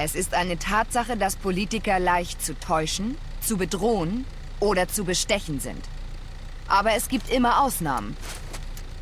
Es ist eine Tatsache, dass Politiker leicht zu täuschen, zu bedrohen oder zu bestechen sind. Aber es gibt immer Ausnahmen.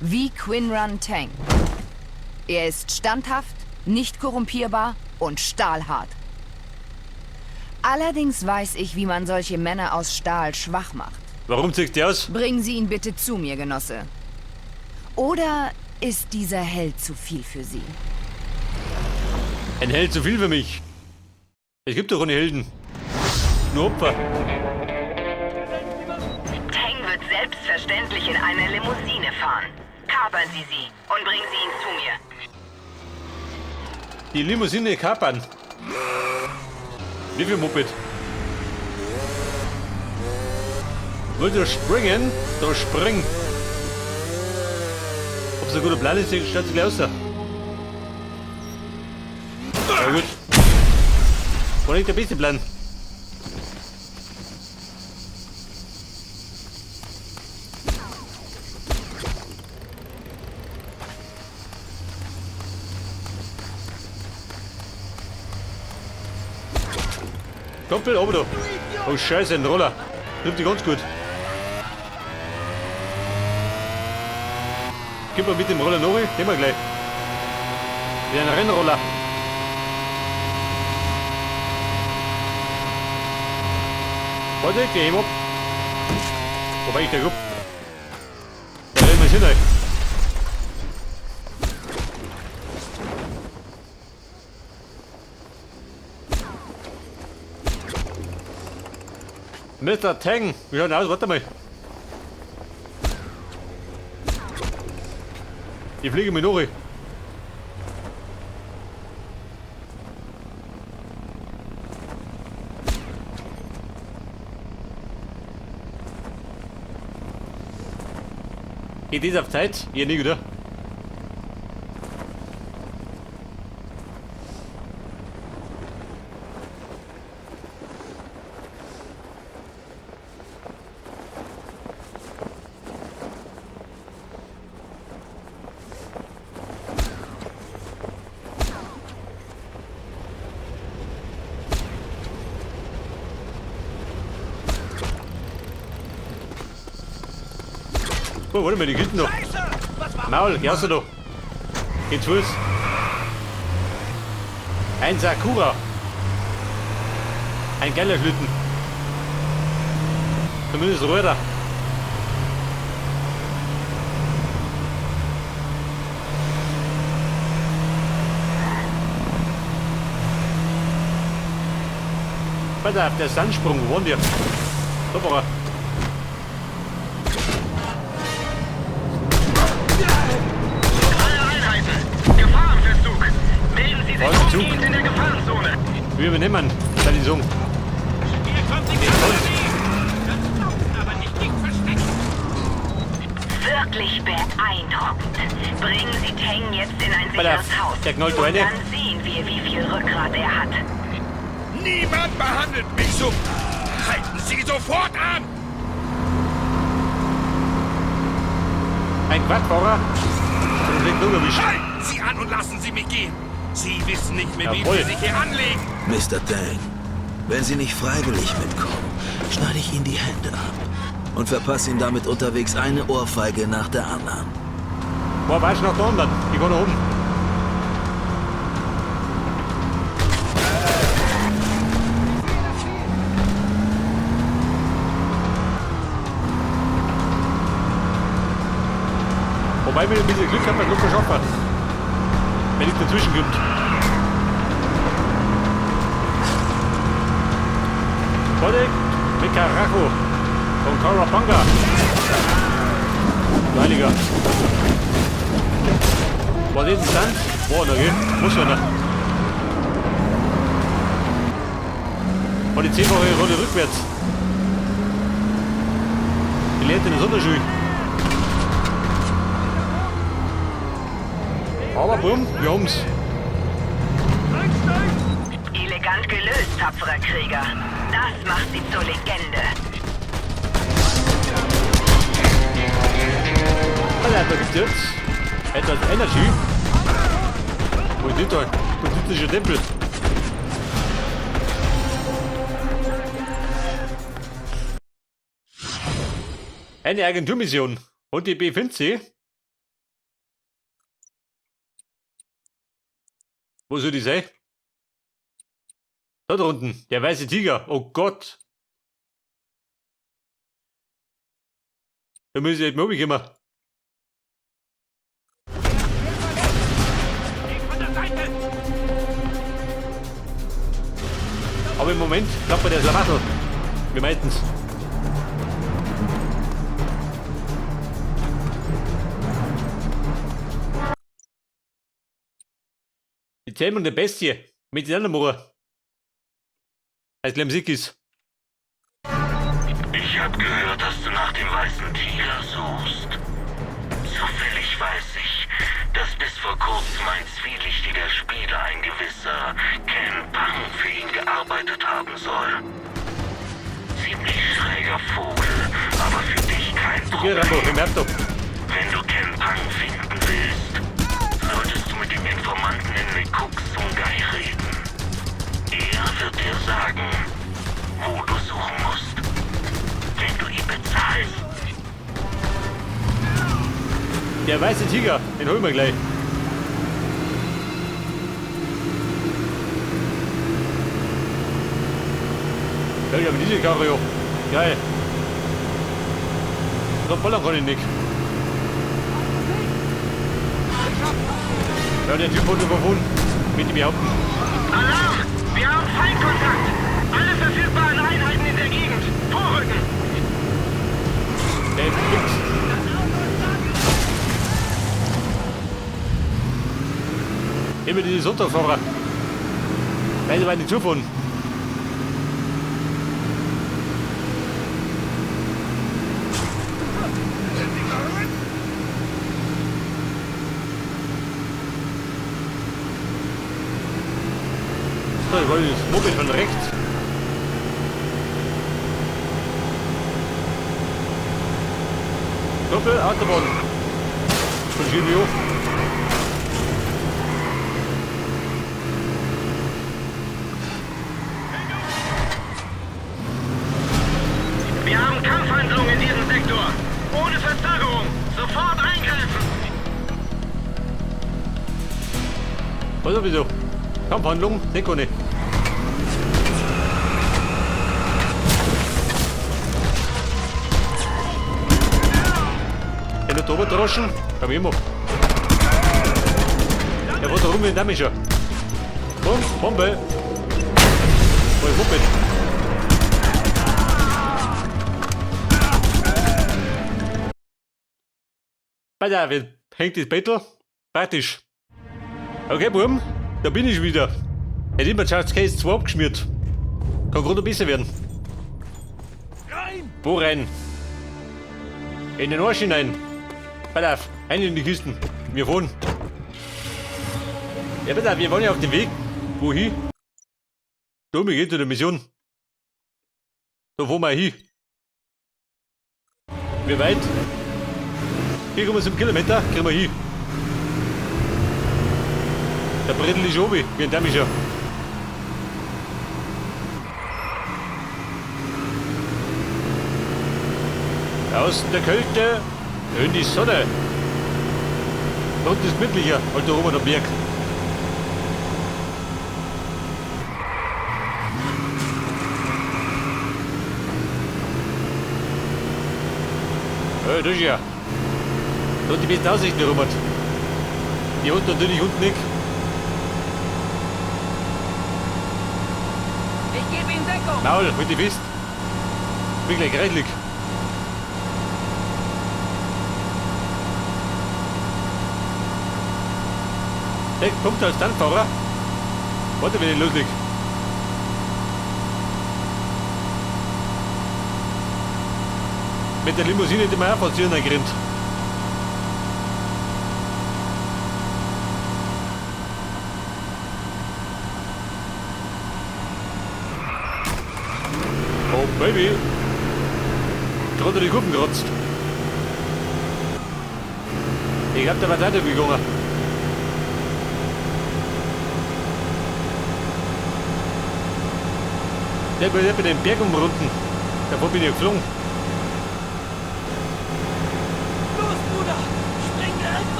Wie Qinran Tang. Er ist standhaft, nicht korrumpierbar und stahlhart. Allerdings weiß ich, wie man solche Männer aus Stahl schwach macht. Warum zieht die aus? Bringen Sie ihn bitte zu mir, Genosse. Oder ist dieser Held zu viel für Sie? Ein Held zu viel für mich. Es gibt doch keine Helden. Nur Opfer. Tang wird selbstverständlich in einer Limousine fahren. Kapern Sie sie und bringen Sie ihn zu mir. Die Limousine kapern. Wie viel Moped? Wollt ihr springen? Da spring! Ob's ein guter Plan ist, stellt sich gleich aus. Ja gut. War nicht der beste Plan. Kumpel, oben da. Oh Scheiße, ein Roller. Trifft die ganz gut. Gib mal mit dem Roller noch, nehmen wir gleich. Wie ein Rennroller. Warte, ich geh ab. Wobei ich da ab. Da rennen wir hin, ey. Mr. Tang, wie schaut denn aus? Warte mal. Ich fliege mit Nori. Geht das auf Zeit? Ja, nicht, oder? Oh, warte mal, die hinten noch. Maul, geh raus da. Geht zu Fuß. Ein Sakura. Ein geiler Schlitten. Zumindest Röder. Pass auf, der Sandsprung, wo waren wir? Da war er. Alle Einheiten! Gefahr im Verzug! Melden Sie sich Was, Zug? umgehend in der Gefahrenzone! Wir übernehmen, kann ich sagen. Hier kommt die Kavallerie! Das Laufen aber nicht dick verstecken! Wirklich beeindruckend. Bringen Sie Tang jetzt in ein Pass auf, sicheres Haus. der knallt da Und rein. dann sehen wir, wie viel Rückgrat er hat. Niemand behandelt mich so! Halten Sie sofort an! Ein Quadfahrer. Den schlechten Auge erwischt. Halten Sie an und lassen Sie mich gehen! Sie wissen nicht, mit wem Jawohl. Sie sich hier anlegen! Mr. Tang, wenn Sie nicht freiwillig mitkommen, schneide ich Ihnen die Hände ab und verpasse Ihnen damit unterwegs eine Ohrfeige nach der anderen. Boah, warst du nach da unten? Ich geh nach oben. Wobei, wenn ich ein bisschen Glück habe, dann locker schaffen. Wenn nichts dazwischen kommt. Vorsicht! Mit Karacho von Karapanga. Du Heiliger. War das ein Stunt? War einer, gell? Muss einer. War die 10-fache Rolle rückwärts. Die lernt in der Sonderschule. Aber bumm, wir haben's. Elegant gelöst, tapferer Krieger. Das macht sie zur Legende. Alter, da gibt's jetzt etwas Energy. Wo ist das da? Buddhistischer Tempel. Eine Agenturmission. Und die befindet sie. Wo soll die sein? Da drunten, der weiße Tiger. Oh Gott. Da muss ich halt mal kommen. Aber im Moment klappt mir der Schlamassel. Wir meinten's. Die Zähmung der Bestie mit den anderen Mauer. Als Lemsikis. Ich habe gehört, dass du nach dem weißen Tiger suchst. Zufällig weiß ich, dass bis vor kurzem ein zwielichtiger Spieler, ein gewisser Ken Pang, für ihn gearbeitet haben soll. Ziemlich schräger Vogel, aber für dich kein Hier, Problem. Rambo, im Laptop. Wenn du Ken Pang finden willst, solltest du mit dem Informanten in Mekuk Sungai reden. Er wird dir sagen, wo du suchen musst. Wenn du ihn bezahlst. Der weiße Tiger, den holen wir gleich. Ja, ich habe diese Karre, jo. Geil. So ballern kann ich nicht. Ja, der Typ wurde überfahren. Mit dem behaupten. Alarm! Wir haben Feindkontakt! Alle verfügbaren Einheiten in der Gegend! Vorrücken! Der ist fix. Immer diese Sonntagfahrer. Weil sie nicht zufahren. So, ich wollte das Moped von rechts. Doppel Autobahn. Von Silvio. Wir haben Kampfhandlungen in diesem Sektor! Ohne Verzögerung! Sofort eingreifen! Was sowieso? Kampfhandlung? Sekunde. Der wird drüber droschen? Komm immer. Der wird da rum wie ein Damischer. Bumm, Bombe. Wo ist Moped? Pass auf, jetzt hängt das Bettel. Praktisch. Okay, Buben, da bin ich wieder. Hätte immer Just Case 2 abgeschmiert. Kann gerade besser werden. Rein! Wo rein? In den Arsch hinein. Pass auf, rein in die Kisten. Wir fahren. Ja, pass auf, wir waren ja auf dem Weg. Wohin? Da, wir gehen zu der Mission. Da fahren wir hin. Wie weit? 4,7 Kilometer kriegen wir hin. Der Brettel ist oben, wie ein Damischer. Aus der Kälte in die Sonne. Dort ist gemütlicher, als da oben am Berg. Ja, das ist ja. Da hat die besten Aussichten rum. Die hat natürlich unten nicht. Ich gebe Ihnen Deckung. Maul, halt dich fest. Bin gleich kreidelig. Der kommt als Tankfahrer. Warte, wenn ich loslege. Mit der Limousine, die wir auch fast hier reingerannt. Oh Baby! Gerade die Kuppen gerotzt. Ich glaub, der war weitergegangen. Der will nicht bei den Berg umrunden. Davor bin ich geflogen.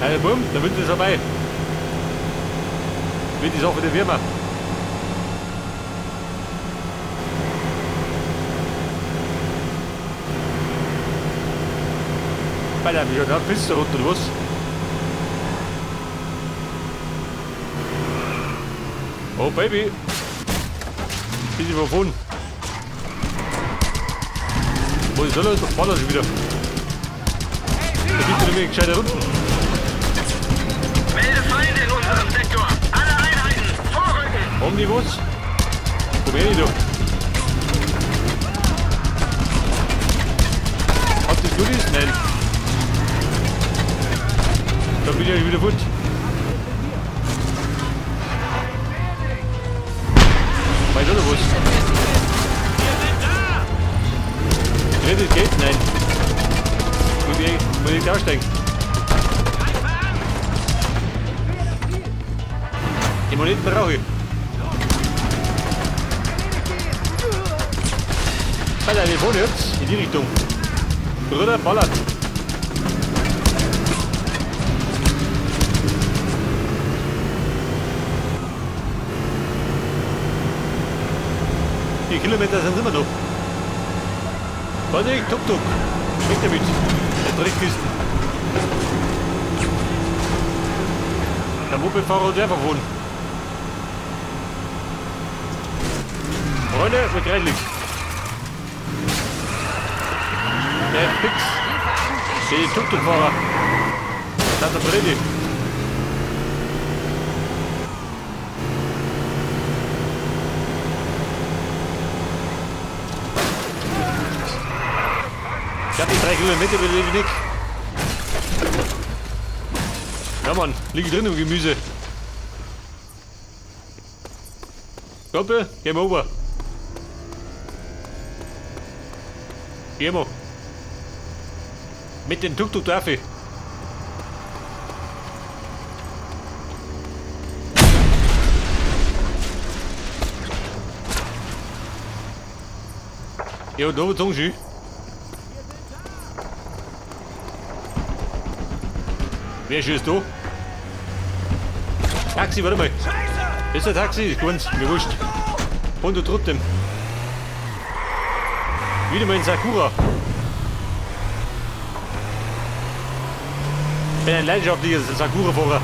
Also bumm, der Winter ist vorbei. Wird die Sache wieder wärmer. Alter, wie schon da Piste runter, oder was? Oh Baby! Bisschen wovon? Wo ist das? War das schon wieder? Da gibt es nämlich gescheiter unten. Melde Feinde in unserem Sektor. Alle Einheiten, vorrücken! Omnibus? Komm her, du. Hat das Goodies? Nein. Da bin ich ja wieder fort. Weiter oder was? Kredit geht? Nein. Muss ich aussteigen? Die Moneten brauche ich. Alter, die vorne jetzt in die Richtung. Bruder ballert. Die Kilometer sind immer noch. Warte, Tuk Tuk. Weg damit. Der Dreckkisten. Der Mopedfahrer hat einfach von. Freunde, wir kreidlich. Der Fix. Die Tuk-Tuk-Fahrer. Das ist der Freddy. Ich hab die 3 Kilometer überlebe ich nicht. Ja Mann, liege drin im Gemüse. Kumpel, Game over. Gehen wir. Mit dem Tuk-Tuk darf ich. 有多不中学。Wer schießt du? Taxi, warte mal. Das ist ein Taxi, ist ganz, mir wurscht. Und du trotzdem. Wieder mal in Sakura. Bin ein leidenschaftlicher Sakura-Fahrer.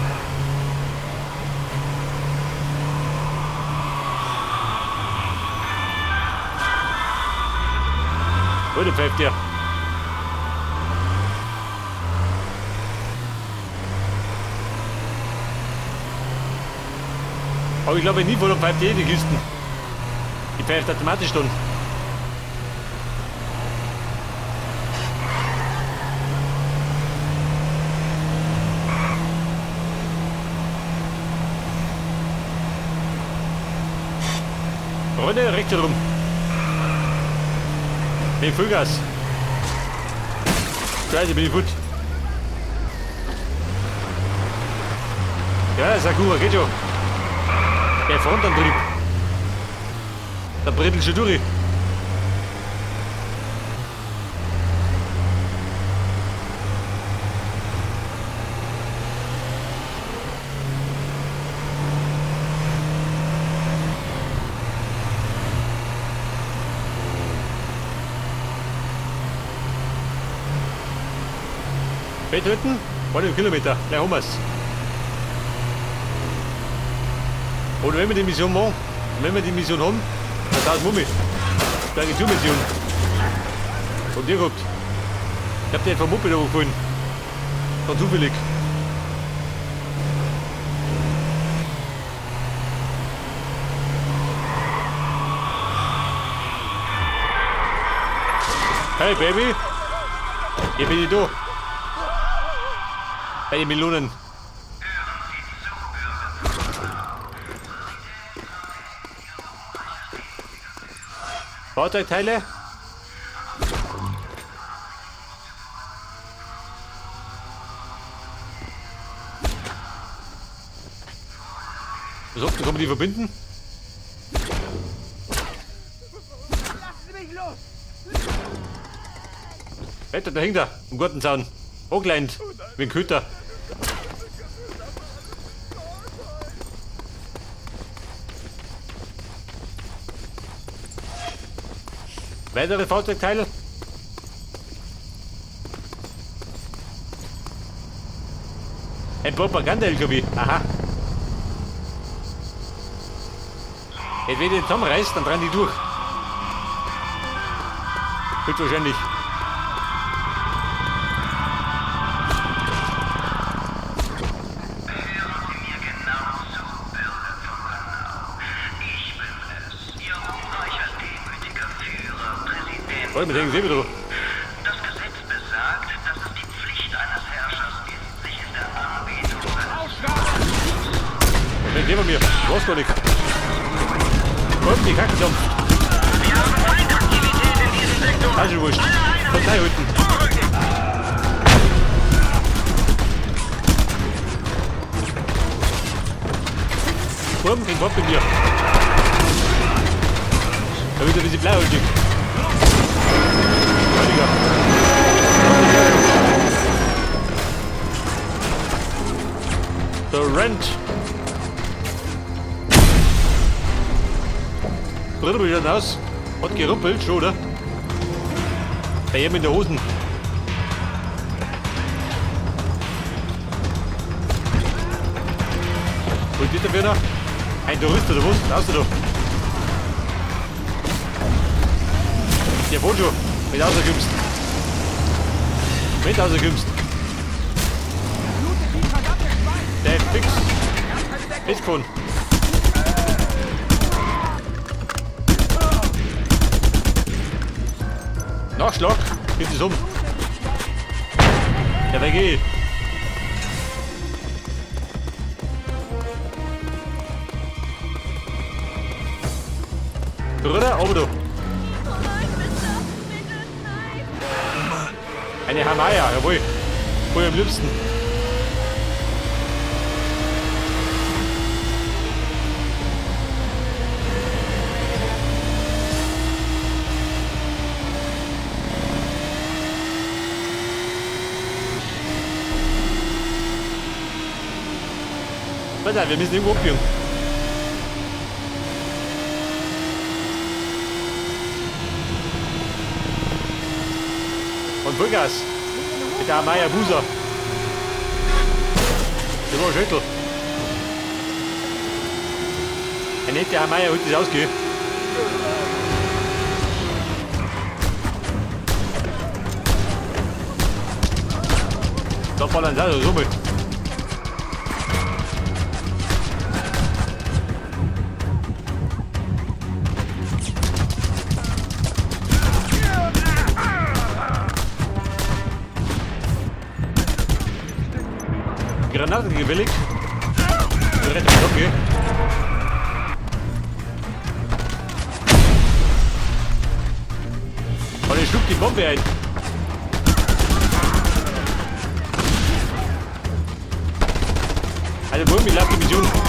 Heute pfeift der. Aber ich glaube nie, wo pfeift die Kisten. Die pfeift automatisch dann. Freunde, rechts herum. Mit Vollgas. Scheiße, bin ich gut. Ja, Sakura, geht schon. Der Frontantrieb. Da brettelt schon durch. Fett halten, 1 Kilometer, gleich haben wir's. Oder wenn wir die Mission machen, wenn wir die Mission haben, dann dauert Mummi. Die Agenturmission. Und ihr gehabt. Ich hab dir vom Moped gefunden. Ganz zufällig. Hey Baby! Hier bin ich da. Bei den Melonen. Fahrzeugteile? So, kann man die verbinden? Lassen Sie mich los! Alter, da hängt er, im Gartenzaun. Angeleint, wie ein Köter. Weitere Fahrzeugteile. Ein Propaganda-LKW. Aha. Jetzt, wenn ich den zusammenreißt, dann rennen die durch. Höchstwahrscheinlich. Warte, mit hängen Sie wieder. Das Gesetz besagt, dass es die Pflicht eines Herrschers ist, sich in der Anbetung seines Was neben mir? Ich weiß gar nicht. Kommt, die Kacke zusammen. Wir haben Feindaktivität in diesem Sektor. Das ist wurscht. Alle Kommt Einheiten, reinhalten. vorrücken! Wurm, kein Kopf bei mir. Da wird ein bisschen blauäugig. Heiliger. The Rent. Brille wieder aus. Hat geruppelt schon, oder? Bei ihm in der Hosen. Und das dafür noch? Ein Tourist oder was? Außer da. Der wohnt schon. Wenn du rauskommst. Wenn du rauskommst. Der ist fix. Festgefahren. Nachschlag. Geht es um. Der weg eh. Bruder, aber du. Eine Hamaya, jawohl. Voll am liebsten. Pass auf, wir müssen irgendwo abbiegen. Und Vollgas. Mit der Hayabusa. Das war ein Schüttel. Ein nette Hamaya holt das ausgehen. Da ballern sie auch so mit. Granaten gewilligt. Okay. Und er schlug die Bombe ein. Also Bullen, ich die Mission.